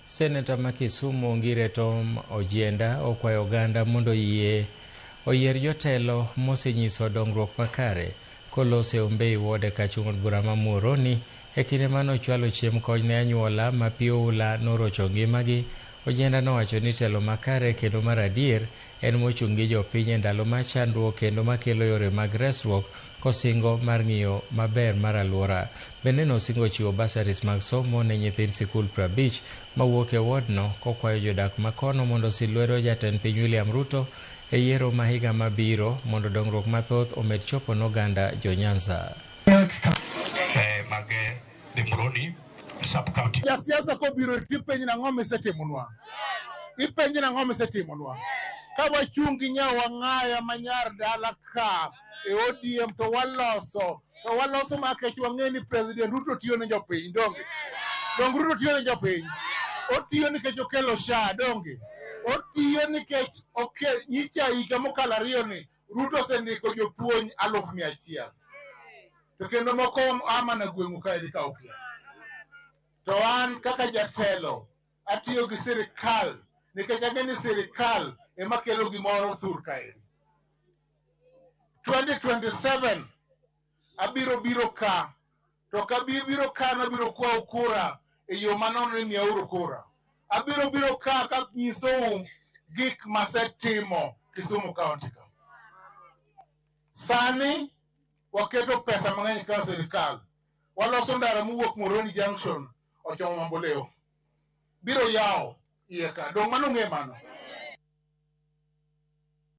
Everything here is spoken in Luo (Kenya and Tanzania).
Seneta ma Kisumu Ngire Tom Ojienda okwayo oganda mondo oyie oyier jotelo mosenyiso dongruok makare kolose e Ombei Ward e kar chung' od bura ma Muhoroni e kinde mane ochwalo chiemb kony ne anyuola ma pi oula norocho ngimagi. Ojienda nowacho ni telo makare kendo mar adier en mochung' gi jopiny e ndalo mar chandruok kendo makelo yore mag resruok kosingo mar ng'iyo maber mar alwora. Bende nosingo chiwo bursaries mag somo ne nyithind sikul 50 mawuok e wodno kokwayo jodak makono mondo osil lwedo jatend piny William Ruto e yiero ma higa mabiro mondo dongruok mathoth omed chopo ne oganda jo Nyanza. Mag the Muhoroni sub county. Jasiasa kobiro tipenj nang'o misetimonwa, ipenj nang'o misetimonwa. Ka wachung' gi nyawa ng'aya manyar dala ka e ODM to waloso makech wang'e ni President Ruto tiyo ne jopiny, donge? Dong Ruto tiyo ne jopiny, otiyo nikech okelo SHA, donge? Otiyo nikech oke nyicha higa mokalo 2 ni Ruto osendiko jopuonj 100,000 to kendo moko a mana gweng'u kaeri ka okia. To an kaka jatelo atiyo gi sirikal nikech ang'e ni sirikal ema kelo gimoro thur kaeri. 2027 abiro biro ka, to ka biro ka nabiro kwawo kura e yo manono ni miyauru kura. Abiro biro ka kanyisou gik masetimo Kisumu County ka. Sani waketo pesa mang'eny ka sirikal. Waloso ndara mowuok Muhoroni Junction ochomo Mamboleo. Biro yawo iye ka. Dong' mano ong'e mano.